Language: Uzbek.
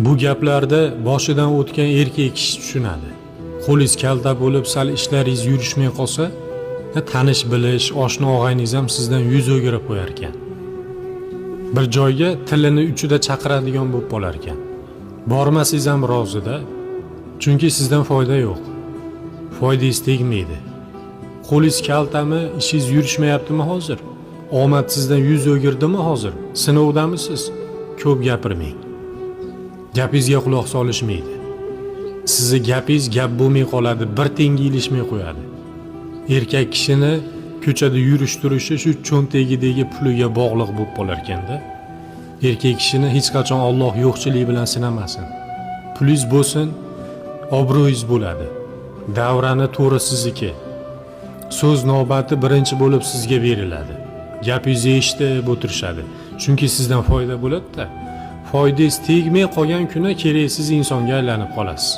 Bu gaplarda boshidan o'tgan erkak kishi tushunadi. Qo'lingiz kalta bo'lib, sal ishlaringiz yurishmay qolsa, tanish bilish, oshna og'ayningiz ham sizdan yuz o'girib qo'yar ekan. Bir joyga tilini uchida chaqiradigan bo'lib qolar ekan. Bormasangiz ham rozida, chunki sizdan foyda yo'q. Foydangiz tegmaydi. Qo'lingiz kaltami, ishingiz yurishmayaptimi hozir? Omad sizdan yuz o'girdimi hozir? Sinovdamisiz? Ko'p gapirmang. Gapingizga quloq solishmaydi. Sizni gapingiz gap bo'lmay qoladi, bir tiyinga ilishmay qo'yadi. Erkak kishini ko'chada yurish turishi shu cho'ntagidagi puliga bog'liq bo'lib qolar ekanda. Erkak kishini hech qachon Alloh yo'qchilik bilan sinamasin. Pulingiz bo'lsin, obro'yingiz bo'ladi. Davrani to'ri sizniki. So'z navbati birinchi bo'lib sizga beriladi. Gapingizni eshitib o'tirishadi. Chunki sizdan foyda bo'ladi-da. Foydangiz tegmay qolgan kuni keraksiz insonga aylanib qolasiz.